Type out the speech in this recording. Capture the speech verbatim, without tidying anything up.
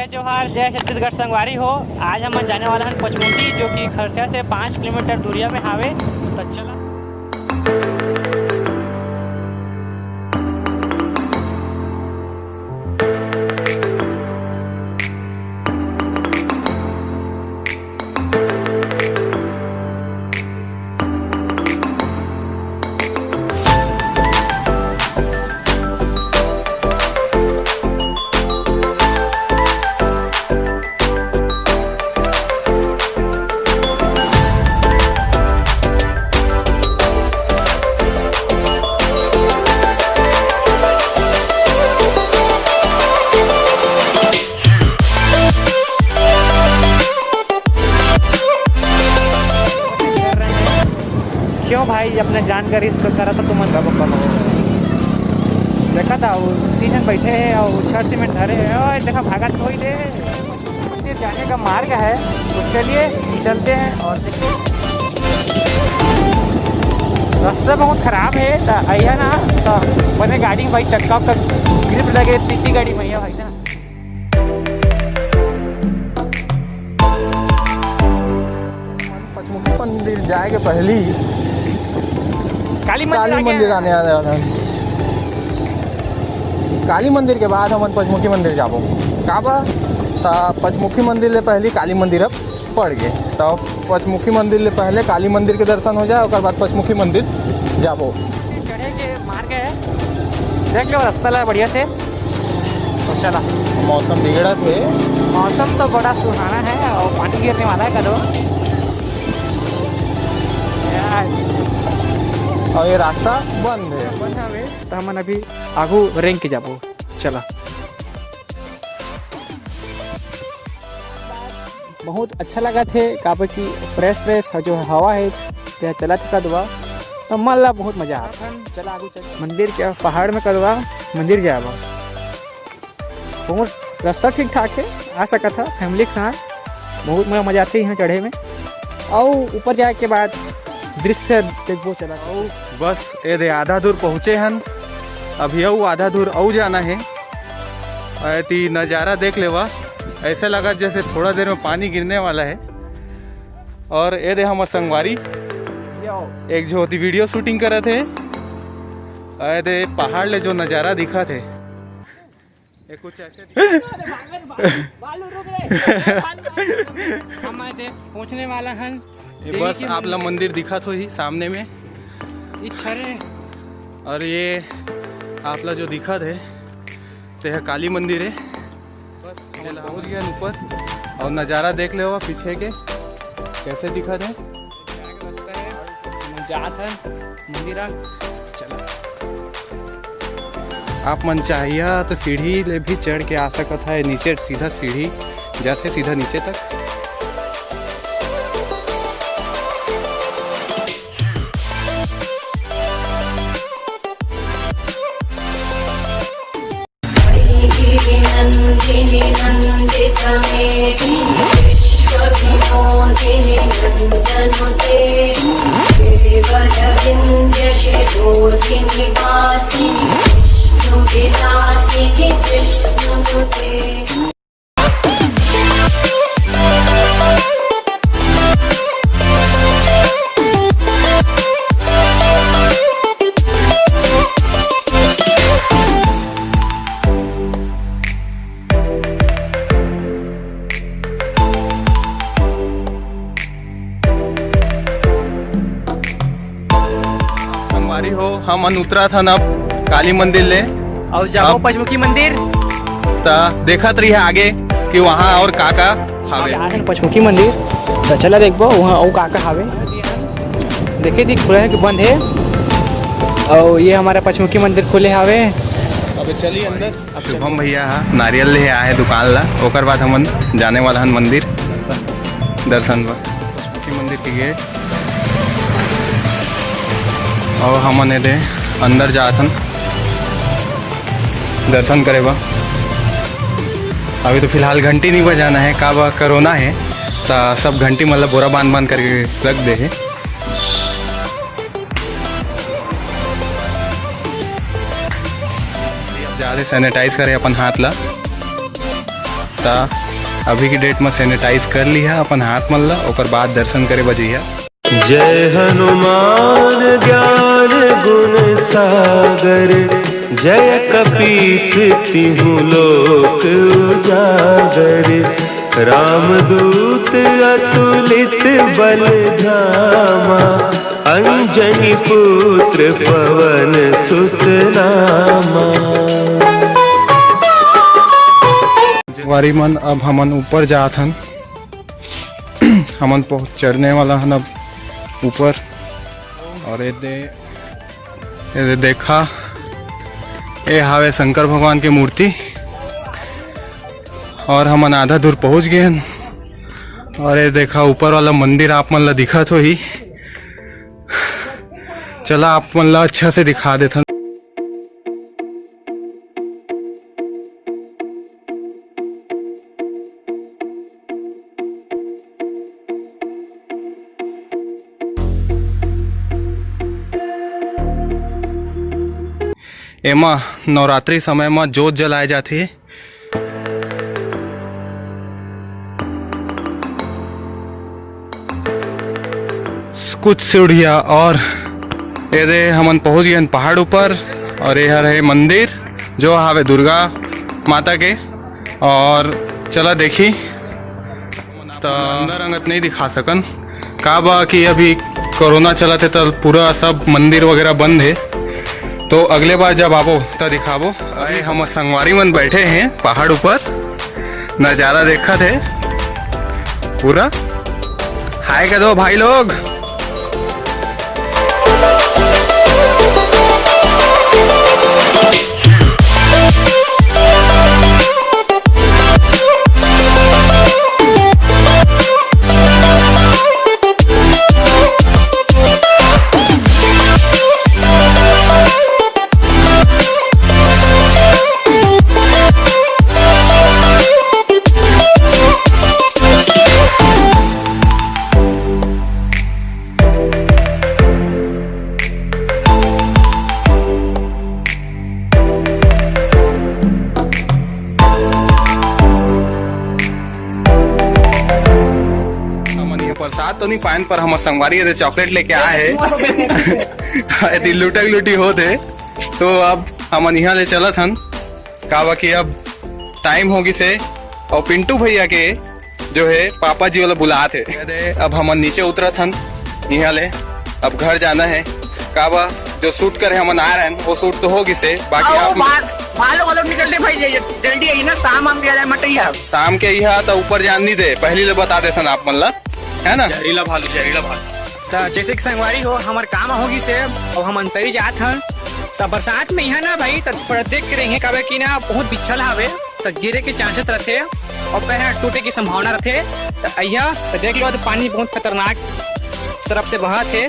जोहार, जय छत्तीसगढ़ संगवारी हो। आज हमन जाने वाला हन पचमुखी, जो कि खरसिया से पाँच किलोमीटर दूरिया में हावे। तो चला। क्यों भाई, अपने जान का रिस्क करा था तुमन। देखा था वो तीन जन बैठे हैं और छड़ सीमेंट धरे हैं। ओए देखा, भागा तो कोई दे। मंदिर जाने का मार्ग है, तो चलिए चलते हैं। और देखिए, रास्ता बहुत खराब है, तो अइहा ना तो बने गाड़ी में भाई चक्का उक्का ग्रिप लगे, तीती गाड़ी में अइहा भाई ना। पचमुखी मंदिर जाए के पहली काली मंदिर काली आगे मंदिर है। आने वाले हैं। काली मंदिर के बाद हमन पचमुखी मंदिर जाबो। काबर? त पचमुखी मंदिर ले पहली काली मंदिर अब पड़ गे, त पचमुखी मंदिर ले पहले काली मंदिर के दर्शन हो जाए, ओकर बाद पचमुखी मंदिर जाबो। चढ़े के मार्ग है, देख लो रास्ता ला बढ़िया से। तो चला। मौसम बिगड़त हे। मौसम तो बड़ा सुहाना है और पानी गिरने वाला है कदो। यार। और ये रास्ता बंद है। बंद हवे, तो हमन अभी आगू रेंग के जाबो। चला। बहुत अच्छा लगथे, काबर कि फ्रेश फ्रेश ह-, जो हवा हे, ते चलत हे कदवा, त मन ला बहुत मजा आथे। चला आगू चल। मंदिर के पहाड़ में कदवा मंदिर जाबो। बहुत रास्ता ठीक ठाक हे, आ सकत ह फैमिली के साथ। बहुत मजा, मजा आथे यहाँ चढ़े में। अउ ऊपर जाए के बाद दृश्य देखबो चला। अउ बस ए दे आधा दूर पहुँचे हन, अभी अउ आधा दूर अउ जाना हे। अउ एती नज़ारा देख लेवा, ऐसे लगा जैसे थोड़ा देर में पानी गिरने वाला है। और ए दे हमर संगवारी एक झो ओती वीडियो शूटिंग करत हे। ए दे पहाड़ ले जो नज़ारा दिखत हे, ये कुछ ऐसे दिखत हे। हम आए थे पहुंचने वाला हन। ये देवी बस के आप ला मंदिर दिखत होही सामने में। इच्छा रे। और ये आप ला जो दिखत हे, ते ह काली मंदिर हे। बस हम पहुंच गए ऊपर और नज़ारा देख लेवा पीछे के, कैसे दिखत हे। जात हन मंदिर आ। चला। आप मन चाहिया तो सीढ़ी ले भी चढ़ के आ सकत है नीचे, सीधा सीढ़ी जाथे सीधा नीचे तक। नन्दिनि नन्दितमेदिनि विश्वविनोदिनि नन्दनुते। गिरिवरविन्द्यशिरोधिनि वासिनि विष्णुविलासिनि जिष्णुनुते। संगवारी हो, हमन उतरत हन अब काली मंदिर ले। अउ जाबो अब पचमुखी मंदिर। त देखत रहिए आगे कि वहाँ और का का हावे। आगे पचमुखी मंदिर, त चला देखबो वहाँ अउ का का हावे। देखे दी खुला है कि बंद है। अउ ये हमारा पचमुखी मंदिर खुले हावे। अबे चलिए अंदर। शुभम भैया हा नारियल ले आए हे दुकान ला, ओकर बाद हमन जाने वाला हन मंदिर दर्शन बर। पचमुखी मंदिर के गेट। अउ हमन एदे अंदर जात हन दर्शन करे बर। अभी तो फिलहाल घंटी नहीं बजाना है, काबर कोरोना है, त सब घंटी मतलब बोरा बांध बांध करके रख दे है। जादे sanitize करे अपन हाथ ला। ता अभी की डेट में सैनिटाइज कर लिहा अपन हाथ मन ला, ओकर बाद दर्शन करे बजिहा। जय हनुमान ज्ञान गुण सागर, जय कपीस तिहु लोक उजागर। रामदूत अतुलित बल धामा, अंजनी पुत्र पवन सुत नामा। वारी मन, अब हमन ऊपर जात हन। हमन पहुँच, चढ़ने वाला हन अब ऊपर। और ये दे, ये दे देखा, ये हावे शंकर भगवान के मूर्ति। और हमन आधा दूर पहुँच गए हन। और ये देखा, ऊपर वाला मंदिर आप मन ला दिखत होही। चला, आप मन ला अच्छा से दिखा देथन। एमा नवरात्रि समय म जोत जलाए जाथे। कुछ सीढ़िया और ये दे हमन पहुंच गए हन पहाड़ ऊपर। और ये हर है मंदिर जो हावे दुर्गा माता के। और चला देखी, त अंदर अंगत नहीं दिखा सकन, का बा कि अभी कोरोना चलत हे, त पूरा सब मंदिर वगैरह बंद हे। तो अगले बार जब आबो, त दिखाबो। अरे, हम संगवारी मन बैठे हैं पहाड़ ऊपर, नजारा देखत हे पूरा। हाय कर दो भाई लोग। हमन ये प्रसाद तो नहीं पाएन, पर हमर संगवारी ये चॉकलेट लेके आए हे। एती लुटक लुटी होत हे, तो अब हमन इहाँ ले चलत हन, काबर कि अब टाइम हो गिस हे, और पिंटू भैया के जो है पापा जी वाला बुलात हे। दे, अब हमन नीचे उतरत हन इहाँ ले, अब घर जाना है। काबर जो शूट करे हमन आ रहे हैं, वो शूट तो हो गिस हे, बाकी आओ, आप बाहर, बाहर लोग अलग निकलते भाई, जल्दी, जल्दी आइए ना, शाम आम दिया जाए मटैया। शाम के इहाँ तो ऊपर जान नहीं दे, पहली ले बता देथन आप मन ला, है ना? जहरीला भालू, जहरीला भालू। त जैसे कि संगवारी हो, हमर काम हो गिस हे, अब हमन तरी जात हन। त बरसात में इहाँ ना भाई, त थोड़ा देख के रहिए, काबर कि ना बहुत बिच्छल हावे, त गिरे के चांसेस रथे और पैर टूटे की संभावना रथे। त अइहा त देख लो, त पानी बहुत खतरनाक तरफ से बहत हे।